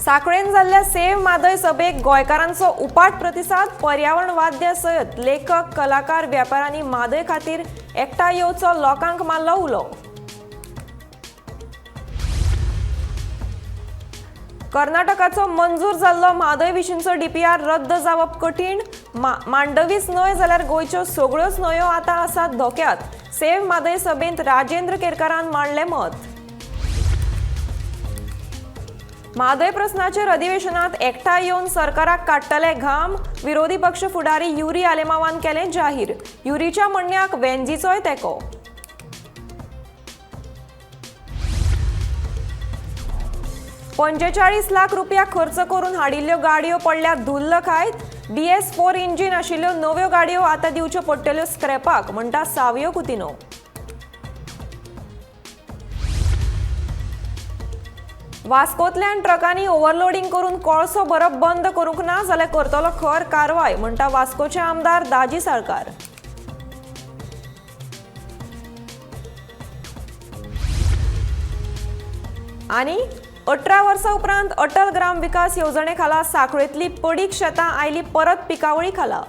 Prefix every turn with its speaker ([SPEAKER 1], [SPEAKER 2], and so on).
[SPEAKER 1] साखळेन जाल्ल्या सेव्ह म्हादय सभेक गोंयकारांचो उपाट प्रतिसाद. पर्यावरणवाद्या सयत लेखक, कलाकार, व्यापाऱ्यांनी म्हादय खातीर एकठांय येवचो लोकांक मारलो उलो. कर्नाटकाचो मंजूर जाल्लो म्हादय विशींचो डीपीआर रद्द जावप कठीण. मांडवीच न्हय जाल्यार गोंयच्यो सगळ्योच न्हंयो आतां आसात धोक्यात. सेव्ह म्हादय सभेंत राजेंद्र केरकारान मांडलें मत. म्हादय प्रस्नाचेर अधिवेशनात एकठांय येवन सरकाराक काडटले घाम. विरोधी पक्ष फुडारी युरी आलेमावान केलें जाहीर. युरीच्या म्हणण्याक वेंजीचोय तेंको. 45 लाख रुपया खर्च करून हाडिल्ल्यो गाडयो पडल्या धुल्ल खायत. BS4 engine आशिल्ल्यो नव्यो गाडयो आतां दिवच्यो पडटल्यो स्क्रॅपाक, म्हणटा सावियो कुतिनो. वास्कोतल्यान ट्रकांनी ओव्हरलोडींग करून कोळसो भरप बंद करूंक ना जाल्यार करतलो खर कारवाय, म्हणटा वास्कोचे आमदार दाजी साळकार. आनी 18 वर्सां उपरांत अटल ग्राम विकास येवजणे खाला साखळेंतली पडीक शेतां आयली परत पिकावळी खाला.